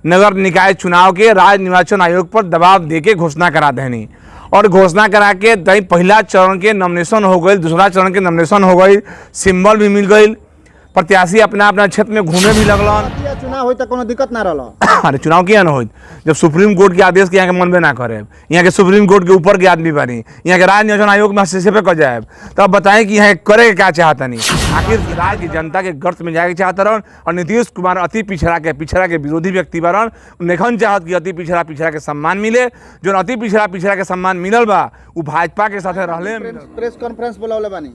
नगर निकाय चुनाव के राज्य निर्वाचन आयोग पर दबाव दे के घोषणा करा देनी और घोषणा करा के दही पहला चरण के नॉमिनेशन हो गई, दूसरा चरण के नॉमिनेशन हो गई, सिंबल भी मिल गई, प्रत्याशी अपना अपना क्षेत्र में घूमे भी लगलन। चुनाव होई त कोनो दिक्कत ना रहल। अरे चुनाव किया ना होई जब सुप्रीम कोर्ट के आदेश के यहाँ के मनबे ना करे, यहाँ के सुप्रीम कोर्ट के ऊपर के आदमी बनी, यहाँ के राज्य निर्वाचन आयोग में हस्तक्षेप कर जाए तब बताएं कि यहाँ करे के क्या चाहता नहीं। आखिर राज्य की जनता के गर्त में जाके चाहता रहन और नीतीश कुमार अति पिछड़ा के विरोधी व्यक्ति बारन, नेखन चाहत कि अति पिछड़ा पिछड़ा के सम्मान मिले। जो अति पिछड़ा पिछड़ा के सम्मान मिलल बा उ भाजपा के साथे रहले। प्रेस कॉन्फ्रेंस बुलावले बानी।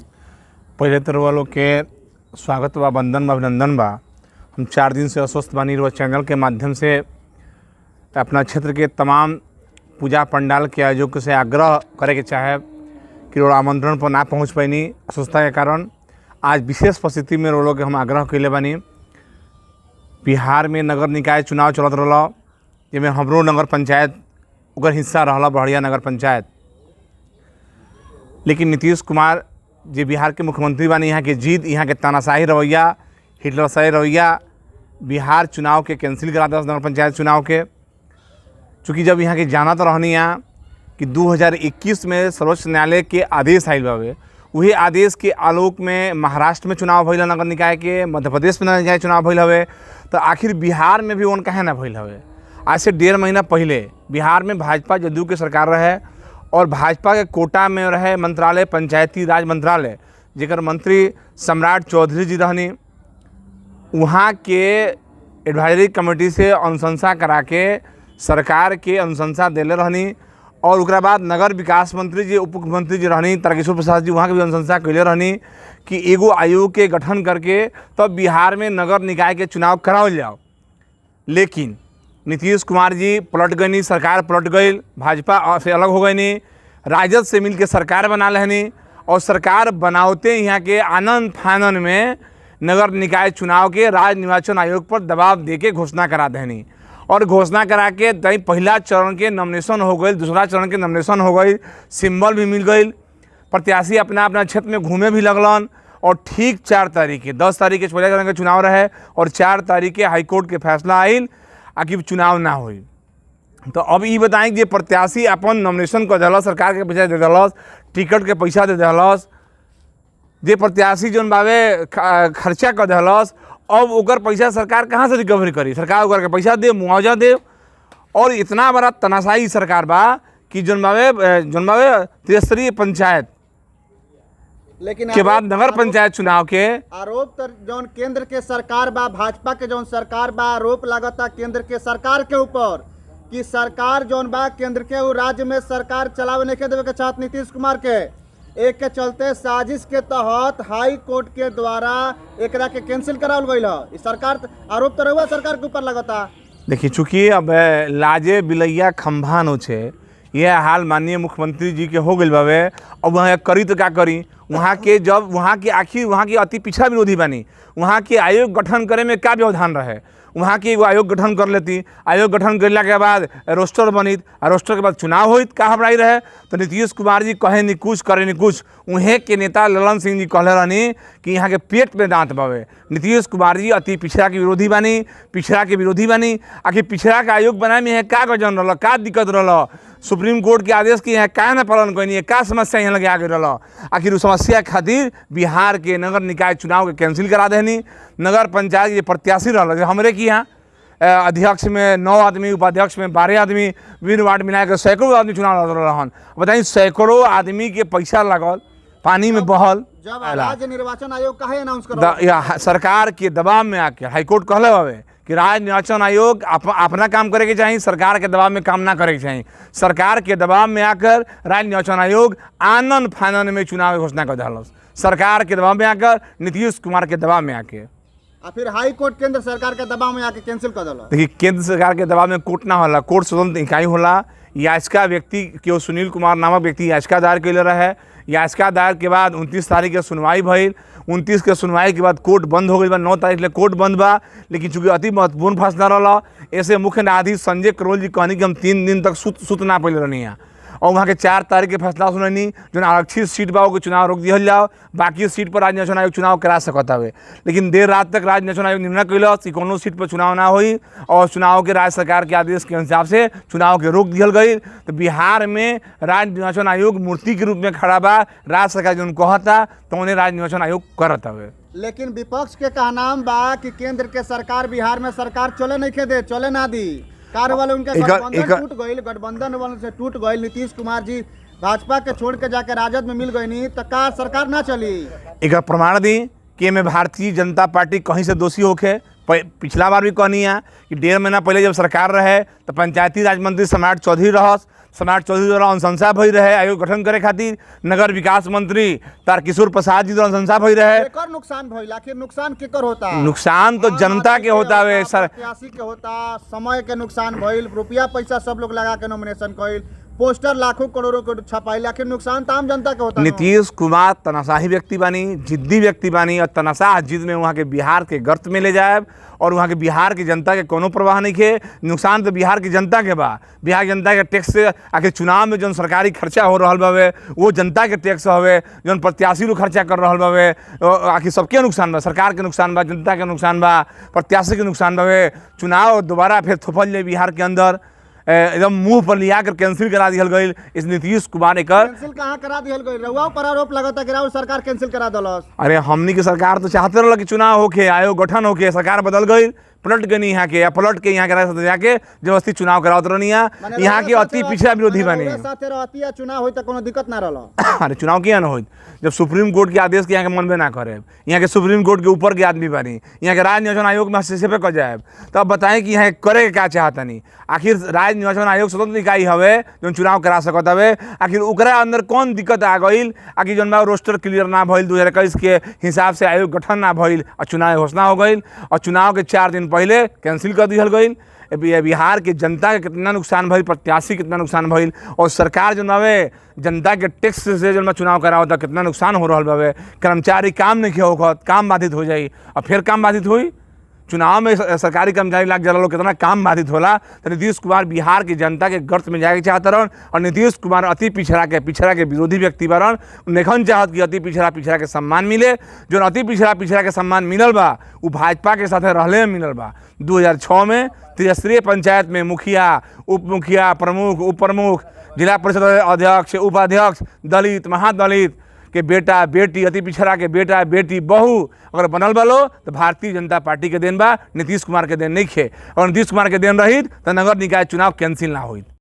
पहले तो रउआ लोग के स्वागत बा, वंदन बा, अभिनंदन बा। हम 4 दिन से अस्वस्थ बानी। रउआ चैनल के माध्यम से अपना क्षेत्र के तमाम पूजा पंडाल के आयोजक से आग्रह करे के चाहे कि रउआ आमंत्रण पर ना पहुँच पैनी अस्वस्थता के कारण। आज विशेष परिस्थिति में रउआ लोग के हम आग्रह कैले बानी। बिहार में नगर निकाय चुनाव चलत रहा, जिसमें हमरो नगर पंचायत ओकर हिस्सा रहा, बहरिया नगर पंचायत। लेकिन नीतीश कुमार जे बिहार के मुख्यमंत्री बानी, यहाँ के जीत, यहाँ के तानाशाही रवैया, हिटलरशाही रवैया बिहार चुनाव के कैंसिल करा दिया नगर पंचायत चुनाव के। चूँकि जब यहाँ के जाना तो रहनी यहाँ कि 2021 में सर्वोच्च न्यायालय के आदेश आयल बावे, वही आदेश के आलोक में महाराष्ट्र में चुनाव भइल नगर निकाय के, मध्य प्रदेश में नगर निकाय चुनाव भइल हवे, तो आखिर बिहार में भी ओन काहे ना भइल हवे। आज से 1.5 महीना पहले बिहार में भाजपा जदयू के सरकार रहे और भाजपा के कोटा में रहे मंत्रालय पंचायती राज मंत्रालय, जेकर मंत्री सम्राट चौधरी जी रहनी, वहाँ के एडवाइजरी कमेटी से अनुशंसा करा के सरकार के अनुशंसा देले रहनी और ओकरा बाद नगर विकास मंत्री जी, उप मुख्यमंत्री जी रहनी तारकिशोर प्रसाद जी, वहाँ के भी अनुशंसा कैले रहनी कि एगो आयोग के गठन करके तब बिहार में नगर निकाय के चुनाव करावल जाओ। लेकिन नीतीश कुमार जी पलट गई, सरकार पलट गई, भाजपा से अलग हो गई, राजद से मिल के सरकार बना लेनी और सरकार बनावते यहाँ के आनंद फानन में नगर निकाय चुनाव के राज्य निर्वाचन आयोग पर दबाव दे के घोषणा करा देनी और घोषणा करा के दही पहला चरण के नॉमिनेशन हो गई, दूसरा चरण के नॉमिनेशन हो गई, सिंबल भी मिल गई, प्रत्याशी अपना अपना क्षेत्र में घूमे भी लगलन और ठीक 4 तारीख के 10 तारीख के पहला चरण के चुनाव रहे और 4 तारीख के हाईकोर्ट के फैसला आयल आकि चुनाव ना होई। तो अब ये बताएं कि प्रत्याशी अपन नॉमिनेशन कर दिलस, सरकार के पैसा दे दिलस, टिकट के पैसा दे दिलस, जे प्रत्याशी जौन बावे खर्चा कर दिलस, अब ओकर पैसा सरकार कहाँ से रिकवरी करी? सरकार ओकर के पैसा दे, मुआवजा दे। और इतना बड़ा तनाशाही सरकार बा कि जौन बावे त्रिस्तरीय पंचायत लेकिन के बाद नगर पंचायत चुनाव के आरोप तो जौन केंद्र के सरकार बा, भाजपा के जौन सरकार बा, आरोप लागता केंद्र के सरकार के ऊपर कि सरकार जौन बा केंद्र के वो राज्य में सरकार चलावे नहीं देवे के चाहत नीतीश कुमार के। एक के चलते साजिश के तहत हाई कोर्ट के द्वारा एकरा के कैंसिल करावल गइल है। सरकार आरोप तो रहुआ सरकार के ऊपर लगता। देखिए, चूँकि अब लाजे बिलैया खम्भा नोचे यह हाल माननीय मुख्यमंत्री जी के हो गइल बावे। अब वहाँ करी तो क्या करी? वहाँ के जब वहाँ के आखिर वहाँ के अति पिछड़ा विरोधी बनी, वहाँ के आयोग गठन करे में क्या व्यवधान रहे? वहाँ के एगो आयोग गठन कर लेती, आयोग गठन करला के बाद रोस्टर बनित आ रोस्टर के बाद चुनाव होइत, का घबराई रहे? तो नीतीश कुमार जी कहे नहीं कुछ, करे नहीं कुछ। उहें के नेता ललन सिंह जी कहले रहनी कि यहाँ के पेट में दांत बावे। नीतीश कुमार जी अति पिछड़ा के विरोधी बानी, पिछड़ा के विरोधी बानी। आखिर पिछड़ा के आयोग बनाए में यहाँ का गजन रहा, का दिक्कत रहा? सुप्रीम कोर्ट के आदेश के यहाँ का ना पालन कैनी, का समस्या यहाँ लगे आगे रहा? आखिर उस समस्या खातिर बिहार के नगर निकाय चुनाव के कैंसिल करा देनी। नगर पंचायत के प्रत्याशी रहा हमरे की यहाँ अध्यक्ष में 9 आदमी, उपाध्यक्ष में 12 आदमी, विभिन्न वार्ड मिला के सैकड़ों आदमी चुनाव लड़ रहन। बताइए, सैकड़ों आदमी के पैसा लगल, पानी में बहल। जब राज्य निर्वाचन आयोग काहे अनाउंस कर सरकार के दबाव में आके हाईकोर्ट कहले बावे कि राज्य निर्वाचन आयोग अपना काम करे के चाहिए, सरकार के दबाव में काम ना करे के चाहिए। सरकार के दबाव में आकर राज्य निर्वाचन आयोग आनन फानन में चुनाव की घोषणा कर दिलस। सरकार के दबाव में आकर, नीतीश कुमार के दबाव में आके, आ फिर हाई कोर्ट केंद्र सरकार के दबाव में आके कैंसिल कर दिला। देखिए, केंद्र सरकार के दबाव में कोर्ट ना होला, कोर्ट स्वतंत्र इकाई होला। याचिका व्यक्ति के सुनील कुमार नामक व्यक्ति याचिका दायर कैले रहे। याचिका दायर के बाद 29 तारीख के सुनवाई भइल। 29 के सुनवाई के बाद कोर्ट बंद हो गई बा, 9 तारीख ले कोर्ट बंद बा। लेकिन चूँकि अति महत्वपूर्ण फैसला रहा, ऐसे मुख्य न्यायाधीश संजय करोल जी कहनी कि हम 3 दिन तक सुत ना पैले रहनी। और वहाँ के 4 तारीख के फैसला सुनैनी, जो आरक्षित सीट बा ओके चुनाव रोक दिहल जाओ, बाकी सीट पर राज्य निर्वाचन आयोग चुनाव करा सकत हवे। लेकिन देर रात तक राज्य निर्वाचन आयोग निर्णय कैलस कि कोनो सीट पर चुनाव ना होई और चुनाव के राज्य सरकार के आदेश के हिसाब से चुनाव के रोक दिहल गई। तो बिहार में राज्य निर्वाचन आयोग मूर्ति के रूप में खड़ा बा, राज्य सरकार जौन कहता तो उन्हें राज्य निर्वाचन आयोग करत हवे। लेकिन विपक्ष के कहनाम बा कि केंद्र के सरकार बिहार में सरकार चले नहीं के दे, चले ना दी। कार वाले उनके गठबंधन टूट गईल, गठबंधन वाले से टूट गईल। नीतीश कुमार जी भाजपा के छोड़ के जाके राजद में मिल गई, तो का सरकार ना चली? एक प्रमाण दी कि एमे भारतीय जनता पार्टी कहीं से दोषी होखे। पिछला बार भी कहनी है कि 1.5 महीना पहले जब सरकार रहे तो पंचायती राज मंत्री सम्राट चौधरी रहस, सम्राट चौधरी द्वारा अनुशंसा भई रहे आयोग गठन करे खातिर, नगर विकास मंत्री तारकिशोर प्रसाद जी द्वारा अनुशंसा भई रहे। केकर नुकसान भइल? आखिर नुकसान केकर होता? नुकसान तो जनता के होता है सर, प्रत्याशी के होता, समय के नुकसान भइल, रुपया पैसा सब लोग लगा के नॉमिनेशन कइल, पोस्टर लाखों करोड़ों के छपाइल, आखिर नुकसान तो आम जनता के होता। नीतीश कुमार तनाशाही व्यक्ति बानी, जिद्दी व्यक्ति बानी और तनाशाह जिद में वहाँ के बिहार के गर्त में ले जाए और वहाँ के बिहार की जनता के कोनो प्रवाह नहीं खे। नुकसान तो बिहार की जनता के बा, बिहार की जनता के टैक्स से आखिर चुनाव में जौन सरकारी खर्चा हो रहा बावे वो जनता के टैक्स हवे, जौन प्रत्याशी लोग खर्चा कर रहा बावे आखिर सबके नुकसान बा, सरकार के नुकसान बा, जनता के नुकसान बा, प्रत्याशी के नुकसान बावे। चुनाव दोबारा फिर थोपल जाए बिहार के अंदर, एकदम मुंह पर लिया कर कैंसिल करा दिहल गई। इस नीतीश कुमार एकर कैंसिल कहाँ करा दिहल गइल? रउआ पर आरोप लगता कि राहुल सरकार कैंसिल करा दलस। अरे हमनी के सरकार तो चाहते रहल कि चुनाव होके, आयोग गठन होके, सरकार बदल गई, पलट गई यहाँ के, या पलट के यहाँ के रास्ते जाके जबरदस्ती चुनाव करावत रहनी। यहाँ के अति पिछड़ा विरोधी बने साथे रहती है, चुनाव होई त कोनो दिक्कत ना रहल। अरे चुनाव किया ना होई जब सुप्रीम कोर्ट के आदेश के यहाँ के मनबे ना करे, यहाँ के सुप्रीम कोर्ट के ऊपर के आदमी बनी, यहाँ के राज्य निर्वाचन आयोग में हस्तक्षेप कर जाए, तब बताएं कि यहाँ करे के का चाहतनी। आखिर राज्य निर्वाचन आयोग स्वतंत्र इकाई हवे जौन चुनाव करा सकत हवे, आखिर ओकरा अंदर कौन दिक्कत आ गई? आखिर जौन बा रोस्टर क्लियर ना भइल, 2021 के हिसाब से आयोग गठन ना भइल और चुनाव घोषणा हो गई और चुनाव के 4 दिन पहले कैंसिल कर दिहल गई। बिहार के जनता के कितना नुकसान भइल, प्रत्याशी कितना नुकसान भइल और सरकार जो बावे जनता के टैक्स से जो चुनाव करावता कितना नुकसान हो रहा बावे। कर्मचारी काम नहीं होखत, काम बाधित हो जाई और फिर काम बाधित हुई। चुनाव में सरकारी कर्मचारी लाग जला लोग कितना काम बाधित होला। तो नीतीश कुमार बिहार की जनता के गर्त में जाके चाहता रहन और नीतीश कुमार अति पिछड़ा के विरोधी व्यक्ति बरन। नेखन चाहत कि अति पिछड़ा पिछड़ा के सम्मान मिले, जो अति पिछड़ा पिछड़ा के सम्मान मिलल बा वो भाजपा के साथे रहले में मिलल बा। 2006 में त्रिस्तरीय पंचायत में मुखिया, उप मुखिया, प्रमुख, उप प्रमुख, जिला परिषद अध्यक्ष, उपाध्यक्ष, दलित, महादलित के बेटा बेटी, अति पिछड़ा के बेटा बेटी बहू अगर बनल बलो तो भारतीय जनता पार्टी के देन बा, नीतीश कुमार के देन नहीं खे। और नीतीश कुमार के देन रही तो नगर निकाय चुनाव कैंसिल ना होई।